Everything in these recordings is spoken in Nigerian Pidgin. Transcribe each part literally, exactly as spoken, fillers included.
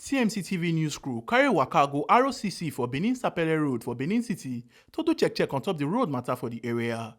T M C T V news crew carry waka go R O C C for Benin Sapele Road for Benin City to do check check on top the road matter for the area.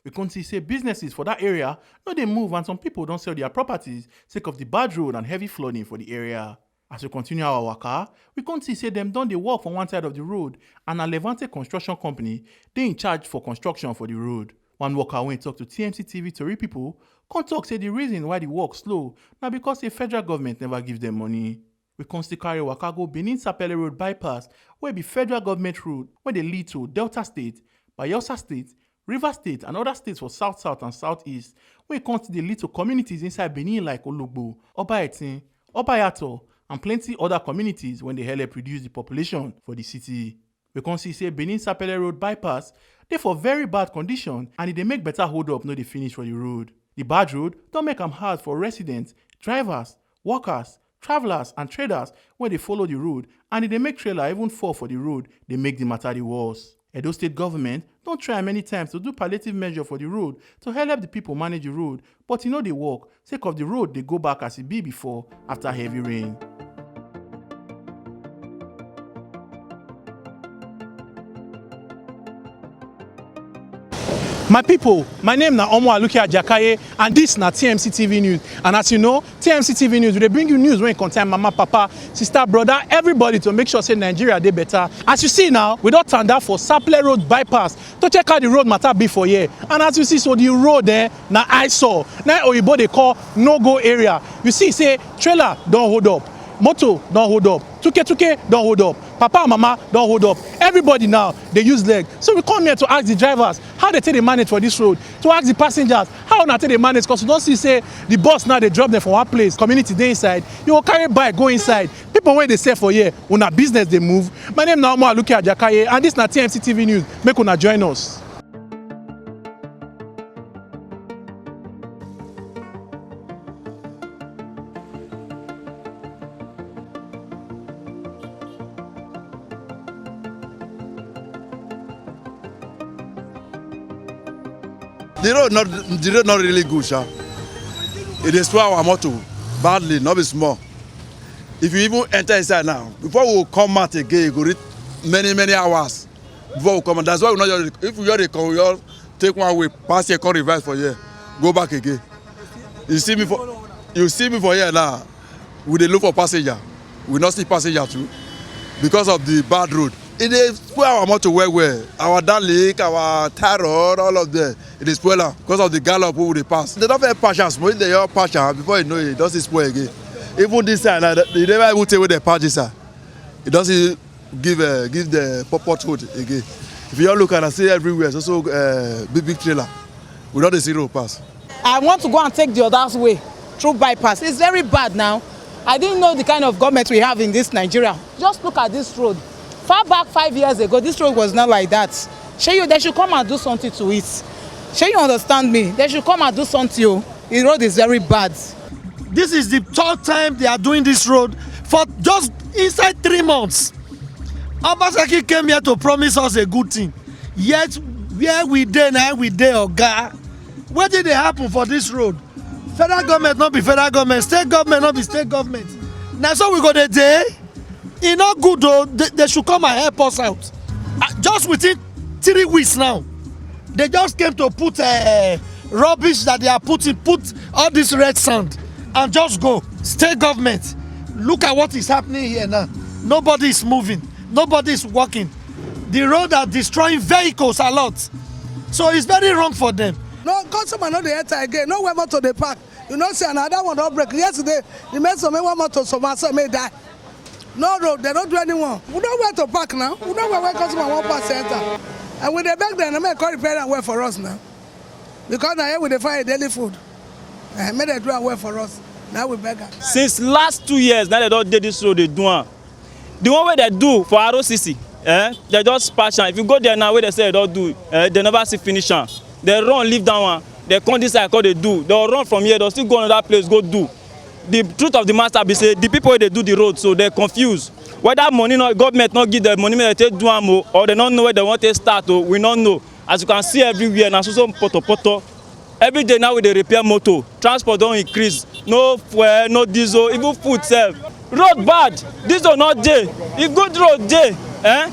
We come see say businesses for that area no dey move and some people don sell their properties sake of the bad road and heavy flooding for the area. As we continue our waka, we come see say dem don dey work for one side of the road and na Levante Construction Company dey in charge for construction for the road. One worker wey talk to T M C T V tori people come talk say the reason why the work slow na because say federal government never give dem money. We come still carry waka go Benin Sapele Road bypass wey be federal government road wey dey lead to Delta State, Bayelsa State, Rivers State and other states for south south and south east wey come still dey lead to communities inside Benin like Ologbo, Obaetin, Obayato and plenty other communities wey dey help reduce the population for the city. We come see say Benin Sapele Road bypass dey for very bad condition and e dey make better hold up no dey finish for the road. The bad road don make am hard for residents, drivers, workers, travelers and traders wey dey follow the road and e dey make trailer even fall for the road dey make the matter dey worse. Edo State government don try many times to do palliative measure for the road to help the people manage the road but e no dey work sake of the road dey go back as e be before after heavy rain. My people, my name na Omo Aluke Ajakaye and this na T M C T V News. And as you know, T M C T V News, we dey bring you news wey concern mama, papa, sister, brother, everybody to make sure say Nigeria dey better. As you see now, we don tanda for Sapele Road bypass to check how the road matter be for here. And as you see so, the road eh, na eyesore. Na oyibo dey call no go area. You see say trailer don hold up, motor don hold up, tuke tuke don hold up, papa and mama don hold up. Everybody now dey use leg. So we come here to ask the drivers how they take dey manage for this road, to ask the passengers how una take dey manage, cause you don see say the bus now dey drop them for one place, community dey inside, you go carry bike go inside, people wey dey sell for here, una business dey move. My name na Omo Aluke Ajakaye and this na T M C T V News, make una join us. The road not the road not really good, sha. It dey spoil our motor badly, not be small. If you even enter inside now, before we come out again, you go reach many many hours before we come out. That's why we not just, if we just dey come, we just take one way, pass here, come reverse for here, go back again. You see me for you see me for here now. We dey look for passenger. We not see passenger too because of the bad road. E dey spoil our motor well well. Our darling, our tire rod, all of them, e dey spoil am because of the gallop wey we dey pass. They don first patch am small, if they all patch am before you know it, e don still spoil again. Even this side, na, you never even tell where they patch this side. E don still give uh, give the pop pot hood again. If you all look at am, see everywhere, so so uh, big big trailer. We don dey see road pass. I want to go and take the other way through bypass. It's very bad now. I didn't know the kind of government we have in this Nigeria. Just look at this road. Far back five years ago, this road was not like that. Shey you, they should come and do something to it. Shey you understand me? They should come and do something. Oh. The road is very bad. This is the third time they are doing this road for just inside three months. Obaseki came here to promise us a good thing. Yet where we dey now, we dey, oga. Wetin dey happen for this road? Federal government no be federal government, state government no be state government. Na so we go dey dey. E no good o. They, they should come and help us out. Ah, just within three weeks now, they just came to put uh, rubbish that they are putting, put all this red sand and just go. State government, look at what is happening here now. Nobody is moving. Nobody is working. The road are destroying vehicles a lot. So it's very wrong for them. No customer no dey enter again. No where motor dey park. You know say another one don break yesterday. The man some one motor some man some may die. No road, they don't do anyone. We know where to park now. We know where, where customer won't pass enter. And we dey beg them, make come repair and well for us now. Because now here we dey find daily food. And make they do am well for us. Now we beg am. Since last two years, now they don't do this road, they do am. The one way they do for R O C C, eh, they just patch am. If you go there now, where they say they don't do, eh, they never see finish am. They run, leave that one. They come this side, come they do. They run from here, they still go another place, go do. The truth of the matter be say the people wey dey do the road so they confuse whether money no government no give them money make they take do am o or they no know where they wan take start o, we no know. As you can see everywhere na so so poto poto. Every day now we dey repair motor, transport don increase, No fuel, no diesel, even food sef. Road bad, diesel no dey. If good road dey, eh,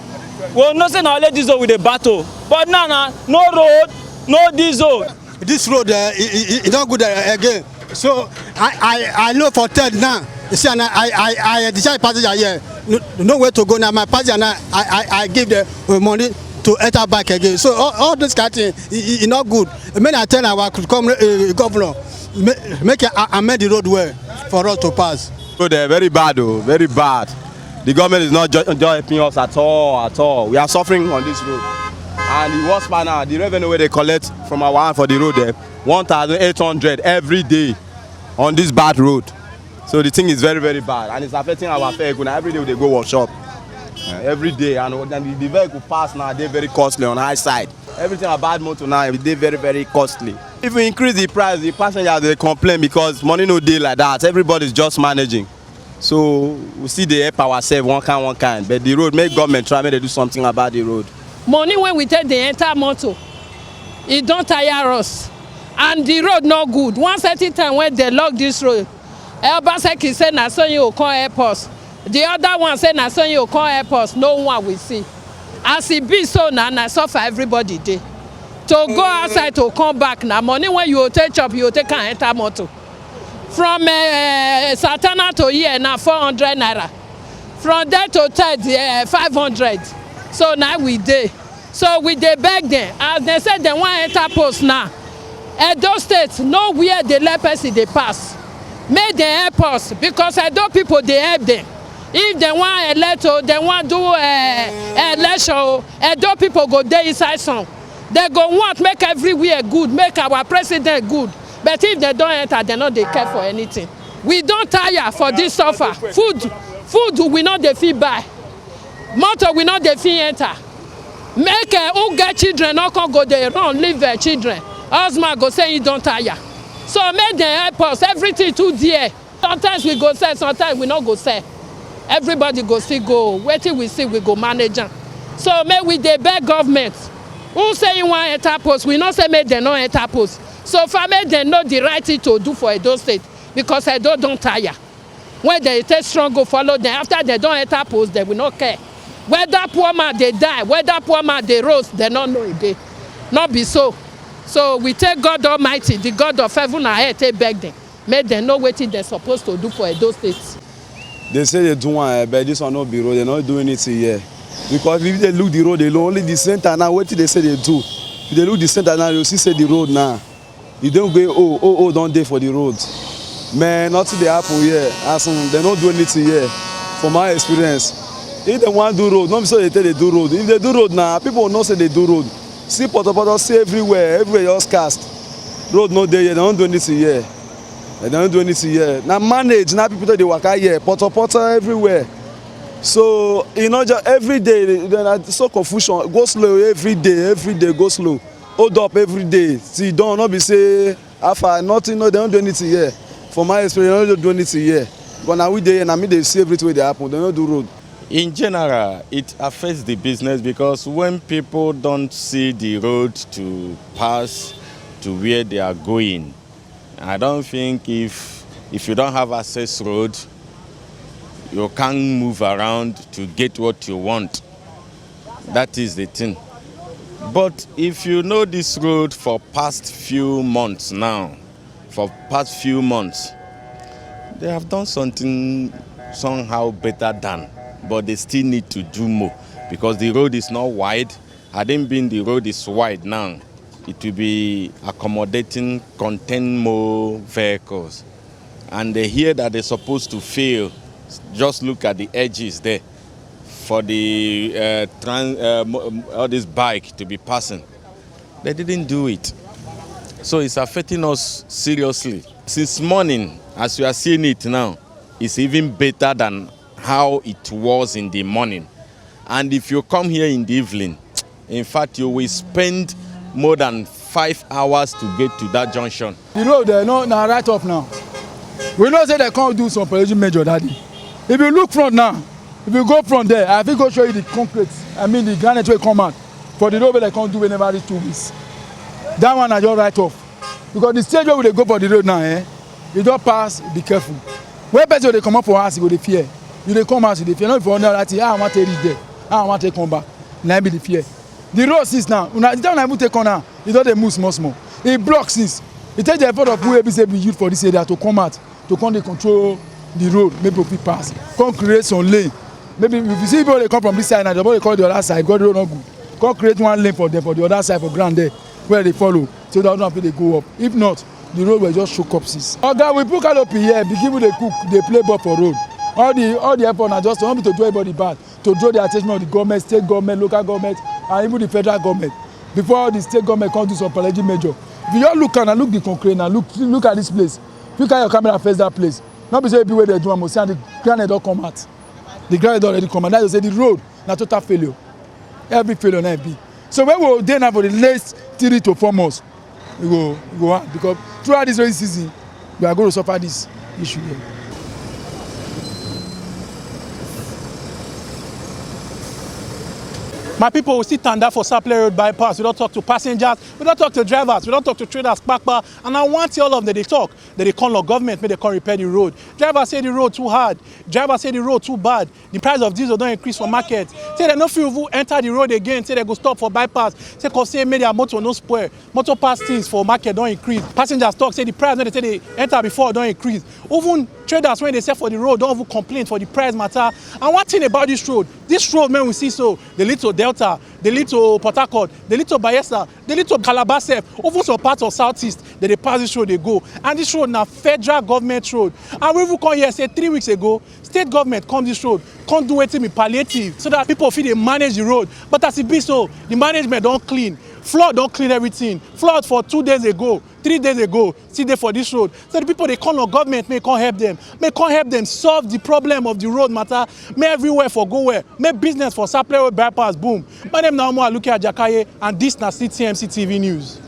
we know say na only diesel we dey battle. But now na no road, no diesel. This road, uh, e, e, e no good, uh, again. So I, I, I know for third now. You see, and I, I, I, I discharge passenger here. No, no way to go now. My passenger now, I, I, I give them, uh, money to enter back again. So all, all this kind of thing, e, e, e not good. May I tell our come, uh, governor, make, make a, amend the road well for us to pass. So they're very bad, oh, very bad. The government is not jo- jo- helping us at all, at all. We are suffering on this road. And the worst part now, the revenue wey they collect from our hand for the road, eh, one thousand eight hundred every day on this bad road. So the thing is very, very bad, and it's affecting our vehicle. Now every day we dey go workshop, eh, every day, and, and the, the vehicle pass now dey very costly on high side. Everything about motor now, e dey very, very costly. If we increase the price, the passengers dey complain because money no dey like that. Everybody's just managing. So we still dey help ourselves one kind, one kind. But the road, make government try make they do something about the road. Money wey we take dey enter motor, e don tire us, and the road no good. One certain time when they lock this road, Obaseki say na so he go come help us. The other one say na so he go come help us. No one we see. As e be so now, na suffer everybody dey. To go outside to come back, na money wey you go take chop, you go take am enter motor. From, eh, Satana to here na four hundred naira. From there to third, eh, five hundred. So na we dey. So we dey beg them. As they say they wan enter post now, Edo State, nowhere dey let person dey pass. Make dem help us, because Edo people dey help them. If dem wan elect o, dem wan do, eh, election o, Edo people go dey inside sun. Dem go want make everywhere good, make our president good. But if dem don enter, dem no dey care for anything. We don tire for this suffer. Food, food we no dey fit buy. Motor we no dey fit enter. Make, eh, who get children no come go dey run leave, eh, children. Husband go say he don tire. So make dem help us. Everything too dear. Sometimes we go sell, sometimes we no go sell. Everybody go still go. Wetin we see, we go manage am. So make we dey beg government. Who say he wan enter post? We no say make dem no enter post. So far, make dem know the right thing to do for Edo State, because Edo don tire. When dem take strong go follow dem, after dem don enter post, dem will not care. Whether poor man dey die, whether poor man dey roast, dem no know again. No be so. So we take God Almighty, the God of heaven and earth, take beg dem. Make dem know wetin dem suppose to do for Edo State. They say they do one, eh, but this one no be road. They no do anything here. Because if they look the road alone, only the center now, wetin they say they do. If they look the center now, you see say the road now. You don go, oh, oh, oh, don dey for the road. Man, nothing dey happen here. As in, they no do anything here. For my experience, if they wan do road, no be so they tell they do road. If they do road now, people know say they do road. See potopoto, see everywhere, everywhere just cast. Road no dey here, they no do anything here. They no do anything here. Na manage, na people dey waka here, potopoto everywhere. So e no just every day, na so confusion, go slow every day, every day go slow. Hold up every day. See, don no be say how far, nothing, no, they don't do anything here. For my experience, they don't do anything here. But now we dey here, now me dey see everything wey dey happen. They no do road. In general, it affects the business because when people don't see the road to pass to where they are going, I don't think if if you don't have access road, you can't move around to get what you want. That is the thing. But if you know this road for past few months now, for past few months, they have done something somehow better than, but they still need to do more because the road is not wide. Had it been the road is wide now, it will be accommodating, contain more vehicles. And they hear that they're supposed to fail. Just look at the edges there for the uh, trans, uh, mo- um, all this bike to be passing. They didn't do it. So it's affecting us seriously. Since morning, as you are seeing it now, it's even better than how it was in the morning. And if you come here in the evening, in fact, you will spend more than five hours to get to that junction. The road there, no, na write off now. We know say they can't do some pollution measure that day. If you look front now, if you go front there, I fit go show you the concrete, I mean the granite wey come out for the road wey they can't do wey never reach two weeks. That one I just write off. Because the stage wey we dey go for the road now, eh, You don pass, be careful. When person dey comot for house, you go dey fear. You dey come house, you dey fear. No be for another thing, how I wan take reach there? How I wan take come back? Na im be the fear. The road since now, una, the time una even take corner, e don dey move small small. E block since. E take the effort of who be say be youth for this area to come out, to come dey control the road, make people fit pass. Come create some lane. Maybe if you see people dey come from this side now, the boy dey come the other side, God road no good. Come create one lane for them for the other side for ground there, where they follow, so that one fit dey go up. If not, the road will just show corpses. Oga, we put canopy here, begin to dey cook, dey play ball for road. All the, all the effort na just to, no be to do everybody bad, to draw the attention of the government, state government, local government, and even the federal government. Before the state government come do some palliative measure, if you just look am, look the concrete now, look, look at this place. If you carry your camera face that place, no be say e be where they do am, you see, and the granite don come out. The granite don already come out. That you say the road na total failure. Every failure na e be. So when we dey now for the next three to four months, we go, we go hard, because throughout this rainy season, we are going to suffer this issue here. My people, we still tanda for Sapele Road bypass. We don talk to passengers, we don talk to drivers, we don talk to traders, kpakpa, and I want all of them dey talk. Dem dey call on government make dem come repair the road. Drivers say the road too hard. Drivers say the road too bad. The price of diesel don increase for market. Say dem no fit even enter the road again. Say dem go stop for bypass. Say 'cause say make their motor no spoil. Motor parts things for market don increase. Passengers talk say the price wey dem take dey enter before don increase. Even traders wey dey sell for the road don even complain for the price matter. And one thing about this road, this road wey we see so, dey lead to Delta, dey lead to Port Harcourt, dey lead to Bayelsa, dey lead to Calabar sef, even some parts of Southeast, dem dey pass this road dey go. And this road na federal government road. And we even come hear say three weeks ago, state government come this road, come do wetin be palliative, so that people fit dey manage the road. But as e be so, the management don clean. Flood don clean everything. Flood for two days ago, three days ago, still dey for this road. So the people dey call on government make e come help them, make e come help them solve the problem of the road matter. Make everywhere for go well. Make business for Sapele Road bypass boom. My name na Omo Aluke Ajakaye, and this na C T M C T V News.